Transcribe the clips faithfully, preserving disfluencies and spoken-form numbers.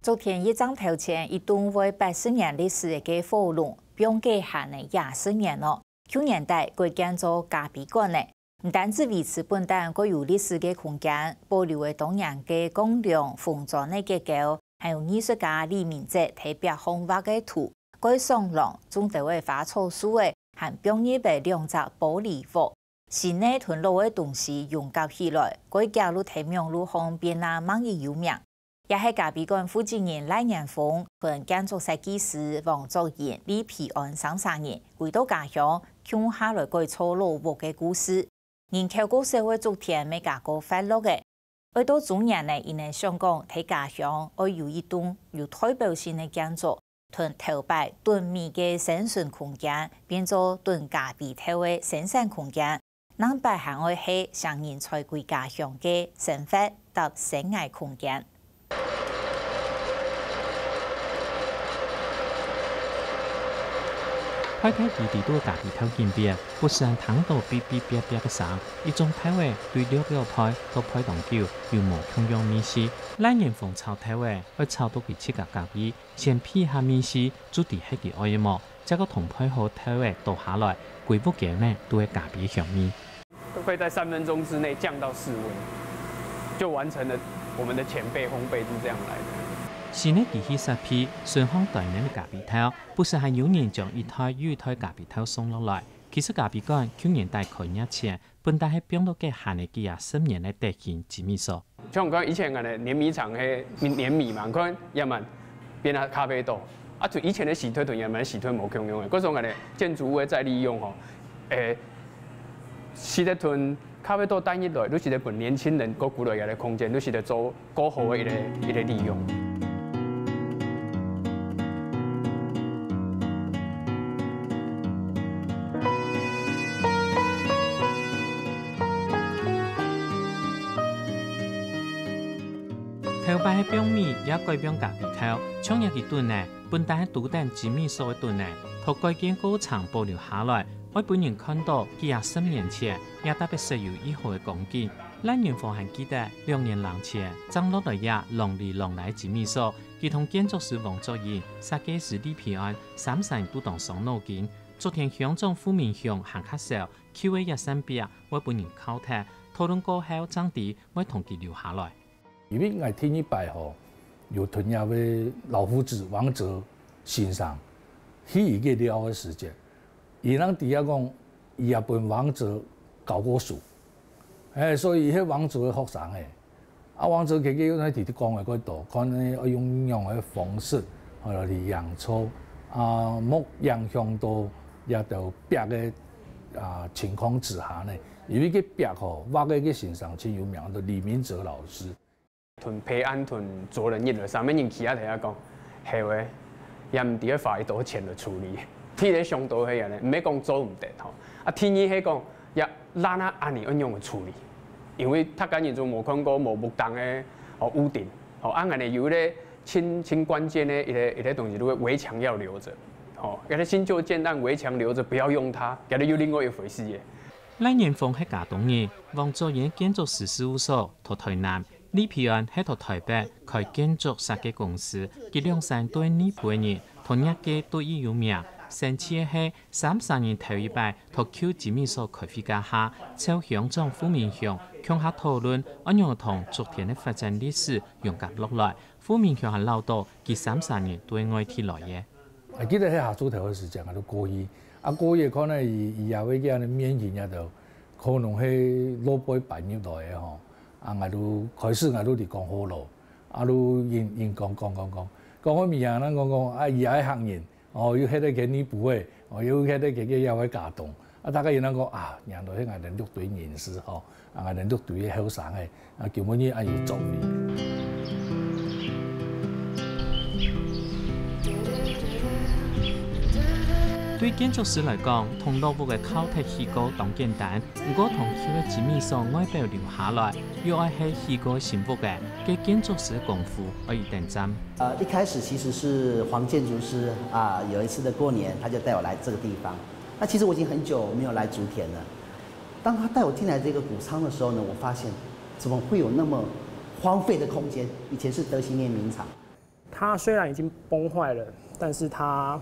竹田一正頭前一棟會八十年歷史个火龍，放該還仔二十年咯，舊年底改建做咖啡館了。毋單止維持本旦較有歷史个空間，保留了當年个鋼梁紅磚个結構，還有藝術家李明哲在壁項畫个圖， 蓋爽朗，種兜仔花草樹仔，還放入了兩隻玻璃屋。新个同老个東西融合起來，蓋遽就在網路項變啊網易有名。也係咖啡館負責人賴年豐同建築設計師黃作英、李皮安三儕人，歸到家鄉，共下來改造老屋个故事。 人口較少个竹田乜加較闊落仔。愛到中年仔，佢等想講在家鄉愛有一棟有代表性个建築，同頭擺囤米个生存空間，變做囤咖啡豆个生產空間，另擺還愛係省人才歸家鄉个生活搭生涯空間。 派大機佇肚咖啡豆頂邊，不時還聽到嗶嗶啪啪个聲，一種豆仔對落落派到派當久，有無共樣味緒。賴年豐炒豆仔，愛炒到佢自家合意，先鼻下味緒，就知係佢愛个無，再過同配好豆仔倒下來，歸屋間呢都係咖啡香味。 都可以在三分鐘之內降到室溫，就完成了我們的淺焙烘焙是這樣來的。新个機器設備，順風袋裡个咖啡豆，不時還有人將一袋又一袋咖啡豆送落來。其實咖啡館舊年底開業前，本旦係放到該還仔幾啊十年个德興精米所。像我講以前个呢，碾米廠个碾米嘛，你看也蠻變啊咖啡豆，啊，就以前个時代同現在時代無共樣个，各種个呢建築物个再利用吼，誒， 係得同咖啡豆帶入來，就係得分年輕人過過來个空間，就係得做過好个一個一個利用。頭擺係放米，也改放咖啡豆，像這个墩仔， 本旦係都等精米所个墩仔，在改建過程保留下來，愛分人看到幾啊十年前這特別石油一號个光景。賴年豐還記得兩年零前，正落來這浪哩浪拉精米所，佢同建築師黃作英、設計師李皮安三儕人都當傷腦筋。竹田鄉長傅明雄還較愁，舊个這扇壁會分人敲忒，討論過後正知會同佢留下來。 因為𠊎第二擺吼，有同這位老夫子王哲先生去一個尞个時節，佢正知啊講，佢也分王哲教過書，誒，所以係王哲个學生誒。啊，王哲佢佢有在直直講个，佢都看呢愛用仰个方式，吼，來去營造，啊，莫影響到這兜壁个啊情況之下呢，因為該壁吼，畫个該先生真有名，就李明哲老師。 同培安同卓仁一个三個人企啊，聽下講，係喂，也毋知愛花幾多錢來處理。第一个想到係恁呢，毋係講做毋得吼。啊，第二係講，也爛啊，恁呢愛仰般處理？因為大家人就無看過無木釘个哦屋頂，哦，啊，恁呢有一個盡盡關鍵个一個一個東西，就係圍牆要留著，哦，該個新舊建案圍牆留著，不要用它，該個又另外一回事耶。賴年豐係佳冬人，黃作英建築師事務所在台南， 李皮安係在台北開建築設計公司，佢兩儕都係內埔个人，在業界都已有名。生趣个係，三儕人頭一擺在舊精米所開會該下，就鄉長傅明雄共下討論，愛仰同竹田个發展歷史融合落來。傅明雄還恅著，佢三儕人都係外地來个。 𠊎記得係下晝頭个時間，𠊎就過去。啊，過去看呢，佢佢也會這樣个面形也都可能係落背搬入來个吼。啊，𠊎就開始𠊎就直講好咯。啊，就應應講講講講，講到尾啊，咱講講啊，佢也係客人，哦，又歇在該內埔个，哦，又歇在該个也會佳冬。 啊，大家有人講啊，原來係𠊎等六堆人士吼，啊，𠊎等六堆个後生个，啊，根本就恁有作為。對建築師來講，同老屋个敲忒起高當簡單，毋過同舊个精米所外表留下來，又愛係起高新屋个，該建築師个功夫愛一等站。呃，一開始其實是黃建築師啊，有一次的過年，他就帶我來這個地方。那其實我已經很久沒有來竹田了。當他帶我進來這個穀倉的時候呢，我發現怎麼會有那麼荒廢的空間？以前是德興碾米廠，它虽然已经崩坏了，但是它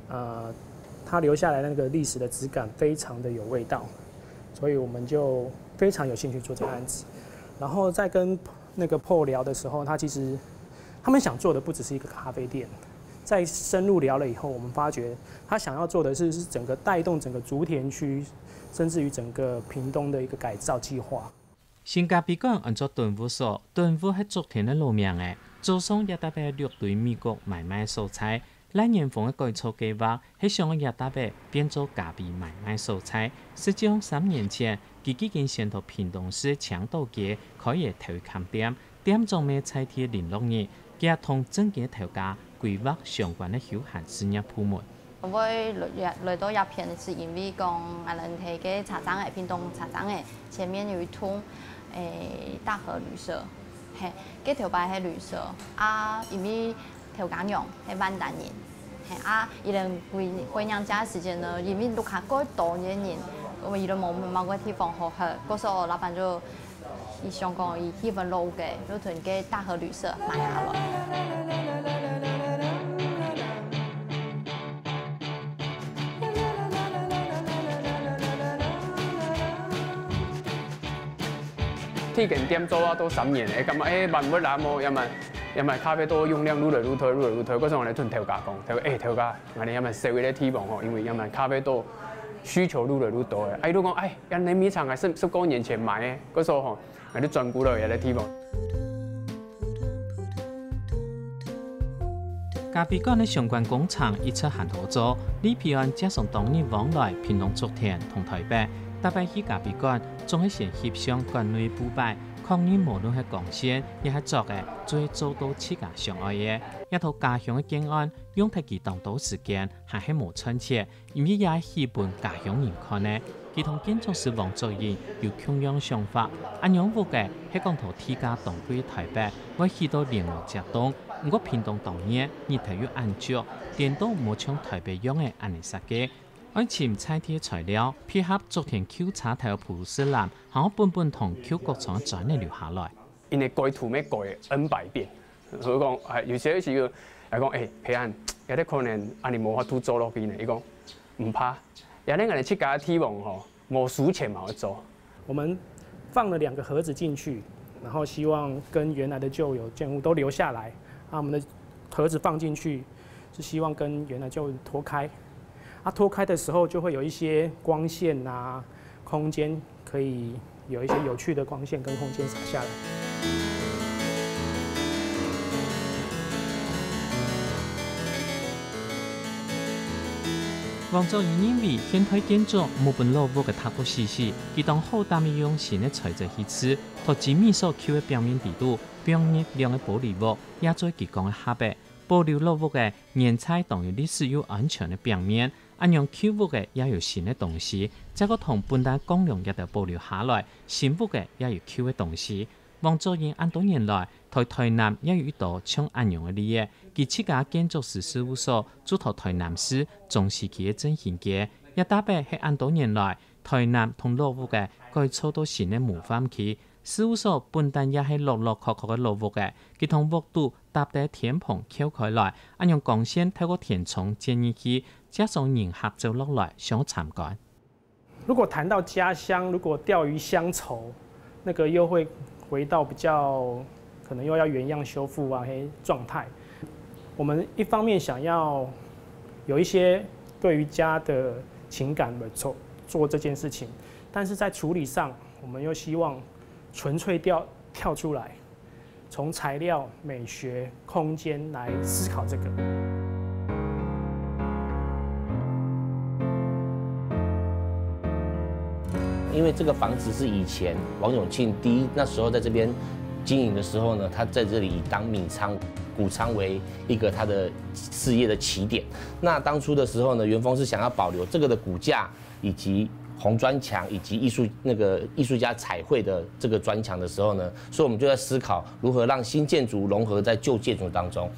呃它留下来那个历史的质感非常的有味道，所以我们就非常有兴趣做这个案子。然后在跟那个 Paul 聊的时候，他其实他们想做的不只是一个咖啡店，在深入聊了以后，我们发觉他想要做的是是整个带动整个竹田区，甚至于整个屏东的一个改造计划。新咖啡館安做頓屋所，頓屋係竹田个老名仔。早上這搭个六堆米穀買賣所在，賴元豐个改造計畫係想愛這搭个變做咖啡買賣所在。實際上三年前，佢已經先到屏東市青島街開个頭一間店，店長乜在地个林樂仁，佢也同正經个頭家規劃相關个休閒事業部門。 會來來到這片係因為講，𠊎等在該茶庄仔，屏東茶庄仔前面有一棟誒大和旅社，嘿，該頭擺係旅社啊，因為頭家娘係萬丹人，嘿啊，佢等歸歸娘家个時間呢，因為屋下過多个人，我們佢等無無麼个地方好歇，故所老闆就 佢想講佢喜歡老屋个，就同該大和旅社買下來。第一間店做啊都三年，會感覺誒滿屋啊無，也滿也滿咖啡豆用量愈來愈多，愈來愈多，故所𠊎來同頭家講，頭誒頭家，𠊎等也滿少一個地方吼，因為也滿咖啡豆需求愈來愈多誒。啊，佢就講，哎， 恁呢米廠係十十過年前買个，故所吼，𠊎就轉過來這個地方。咖啡館个相關工程一直還好做，李培安接上當日往來屏東竹田同臺北，逐擺去咖啡館，總係先翕相館內布擺，確認無論係光線抑係桌仔，就係做到自家想愛个。這套家鄉个建案，用忒佢當多時間，還係無賺錢。 因為也係分家鄉人看个。佢同建築師王作英有共樣想法，恁樣屋仔係講到地價當貴个臺北，會起到另外隻棟。毋過屏東當熱，日頭又恁足，顛倒無像臺北樣仔恁呢設計。愛尋在地个材料，配合竹田舊車頭个鋪設欄，還愛本本同舊角窗个磚仔留下來。因為改圖乜改N百遍，所以講，哎，有些時候來講，哎，培安，這個可能恁呢無法度做落去呢。佢講，毋怕， 也恁樣自家个地方吼，無輸錢嘛會做。我們放了兩個盒子進去，然後希望跟原來的舊有建物都留下來。啊，我們的盒子放進去，是希望跟原來舊脫開。啊，脫開的時候就會有一些光線啊、空間，可以有一些有趣的光線跟空間灑下來。 王作英認為，現代建築無分老屋个大屋死死，佢當好膽用新个材質去試，在精美所舊个表面底肚，放入兩個玻璃屋，也做佢講个盒仔，保留老屋个原在當有歷史又安全个表面。恁樣舊屋个也有新个東西，再過同本旦光亮也得保留下來，新屋个也有舊个東西。 王作英恁多年來，在臺南也有一多像恁樣个例仔。佢自家建築師事務所就在臺南市中西區个正興街，也特別係恁多年來，臺南同老屋个改造到新个模範區。事務所本旦也係落落確確个老屋个，佢同屋肚搭个天棚撬開來，恁樣光線透過天窗照入去，接上人客走落來想參觀。 如果談到家鄉，如果掉於鄉愁，那個又會回到比較可能又要原樣修復啊，嘿，狀態。我們一方面想要有一些對於家的情感的做做這件事情，但是在處理上，我們又希望純粹掉跳出來，從材料、美學、空間來思考這個。 因為這個房子是以前王永慶第一那時候在這邊經營的時候呢，他在這裡以當米倉、穀倉為一個他的事業的起點。那當初的時候呢，元豐是想要保留這個的骨架，以及紅磚牆，以及藝術那個藝術家彩繪的這個磚牆的時候呢，所以我們就在思考如何讓新建築融合在舊建築當中。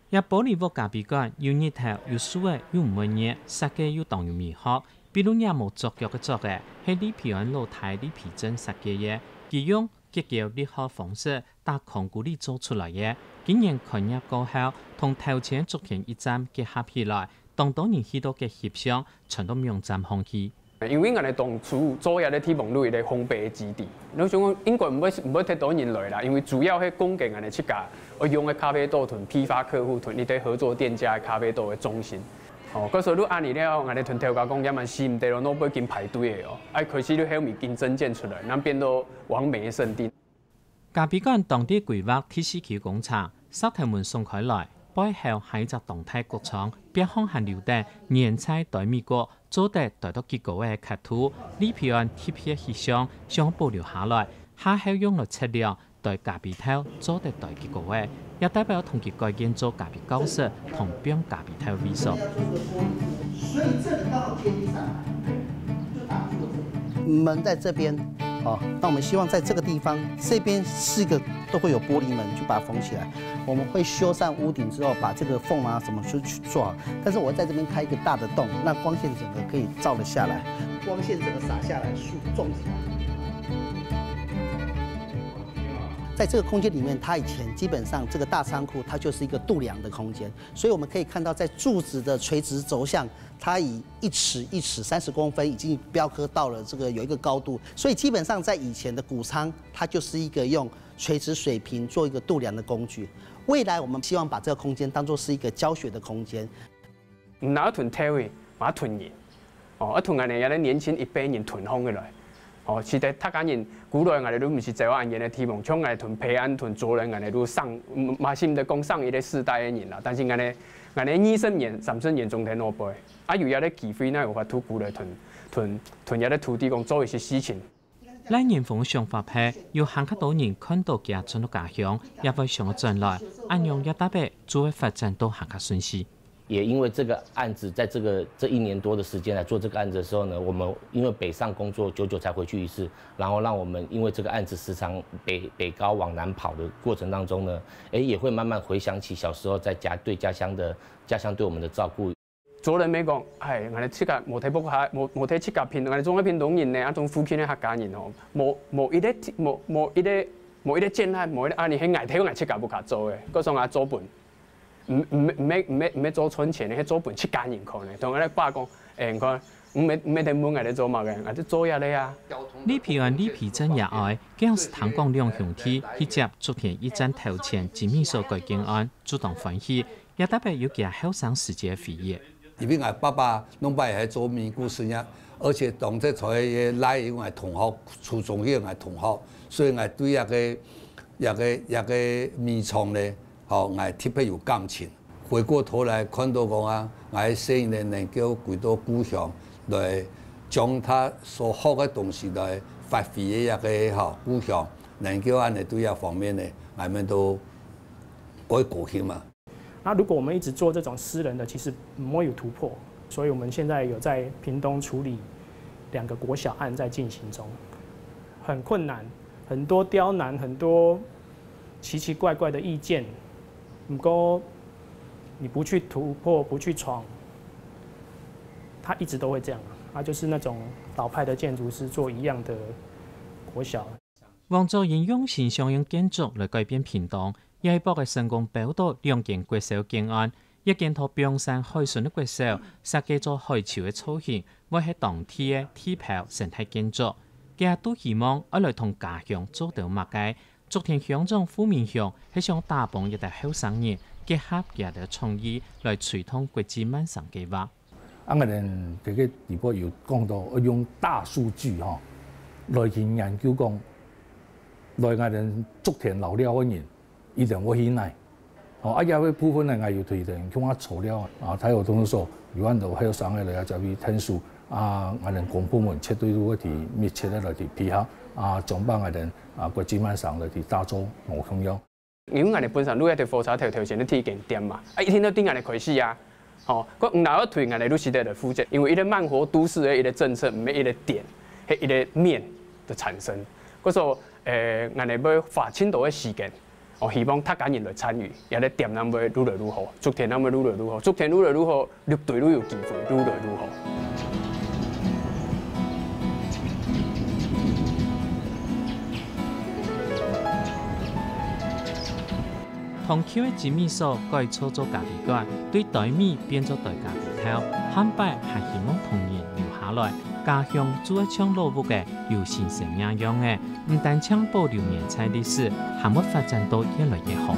這玻璃屋咖啡館有日頭有樹仔又毋會熱，設計又當有美學。比如這無桌腳个桌仔，係李培安老弟李培正設計个，佢用結構力學方式搭孔固力做出來个。今年開業過後，同頭前竹田一站結合起來，當多人去到該翕相，傳到網站項去。因為𠊎等當初做這个地方路一个烘焙个基地，你想講應該毋會毋會忒多人來啦，因為主要係供給𠊎等自家愛用个咖啡豆同批發客戶同一堆合作店家个咖啡豆个中心。哦，故所就恁樣了，𠊎等同頭家講，也蠻死毋得咯，外背緊排隊个哦，愛開始就後面競爭戰出來，那變到完美个勝地。 咖啡館當地規劃第四期工程，石頭門送開來，背後還有一隻當大穀倉，壁項還留等原在對美國做得對到幾高个刻度。李培安特別去想，想保留下來，下後用來測量對咖啡豆做得對幾高个，也代表同佢改建做咖啡教室同放咖啡豆位所。 門在这边，哦，那我们希望在这个地方，这边四个都会有玻璃门，就把它封起来。我们会修缮屋顶之后，把这个缝啊什么去去做好。但是我在这边开一个大的洞，那光线整个可以照得下来。光线整个洒下来，树种起来。在这个空间里面，它以前基本上这个大仓库它就是一个度量的空间，所以我们可以看到，在柱子的垂直轴向，它以一尺一尺三十公分已经雕刻到了这个有一个高度，所以基本上在以前的谷仓，它就是一个用垂直水平做一个度量的工具。未来我们希望把这个空间当作是一个教学的空间。 毋單淨同豆仔，嘛同人。哦，啊同𠊎等這个年輕一輩人同行个來。哦，其實客家人古來𠊎等都毋係走恁遠个地方，像𠊎同培安、同卓仁，𠊎等都上，嘛係毋得講上一个世代个人啦。但是𠊎等，𠊎等二十年、三十年總在外背，啊有這个機會，哪有法度過來同，同，同這个土地公做一些事情。 賴仁豐想法係，有還較多人看到佢轉到家鄉，也會想要轉來，恁樣這搭仔就會發展到還較順序。也因为这个案子，在这个这一年多的时间来做这个案子的时候呢，我们因为北上工作，久久才回去一次，然后让我们因为这个案子时常北北高往南跑的过程当中呢，诶，也会慢慢回想起小时候在家对家乡的家乡对我们的照顾。 卓仁乜講，唉，𠊎等自家無忒屋下，無無忒自家屏，𠊎等總係屏東人呢，啊總附近个客家人吼，無無一个無無一个無一个建案，無一个案例係𠊎忒𠊎自家屋下做个，故所𠊎做本，毋毋毋毋毋做賺錢个，係做本自家人看个。同𠊎爸講，欸，你看，毋毋毋得問𠊎等做麼个，𠊎就做這个啊。李培安、李培珍也愛，佢係聽講兩兄弟去接竹田一站頭前精米所改建案，就當歡喜，也特別有佢後生時節个回憶。 因為𠊎爸爸攏擺係做米穀生產，而且當初在个倈仔𠊎同學，初中个𠊎同學，所以𠊎對這个這个這个米廠呢，吼，𠊎特別有感情。回過頭來看到講啊，𠊎細人仔能夠回到故鄉來，將他所學个東西來發揮个這个吼故鄉，能夠恁樣對這方面呢，𠊎兜都會高興嘛。 那如果我们一直做这种私人的，其实不会有突破。所以我们现在有在屏东处理两个国小案在进行中，很困难，很多刁难，很多奇奇怪怪的意见。不过你不去突破，不去闯，它一直都会这样。它就是那种老派的建筑师做一样的国小。 王祖英用心想用建築來改變屏東，這一駁仔成功標到兩間國小建案，一間在屏山海脣个國小，設計做海鰍个造型，會係當地个地標生態建築。佢也都希望愛來同家鄉做兜麼个。竹田鄉長傅明雄係想打幫一兜後生人，結合佢兜創意來推動國際慢城計畫。 啊，𠊎等這个地方有講到愛用大數據吼，來去研究講，來𠊎等竹田遶寮个人，佢等會去哪？吼，啊，這个部分呢，𠊎有推薦，像𠊎遶寮啊，啊，大有通說，有恁多後生个來啊，這位𢯭手，啊，𠊎等公部門絕對都會去密切个來去配合，啊，將把𠊎等啊國際慢城來去打造無共樣。 因為𠊎兜本身就係在火車頭頭前个第一間店嘛，啊，一定愛對𠊎兜開始啊。吼，該毋但愛對𠊎兜路線个負責，因為一個慢活都市个一個政策，毋係一個點，係一個面的產生。故所，呃，𠊎兜愛花盡多个時間，哦，希望大家人來參與，也來店仔會愈來愈好，竹田仔會愈來愈好，竹田愈來愈好， 綠隊愈有機會，愈來愈好。當舊个紫米所改造做咖啡館，對台米變做台咖啡豆，下擺還希望同仁留下來，家鄉就愛像老屋个有新生命樣个，毋單淨保留原在歷史，還會發展到越來越好。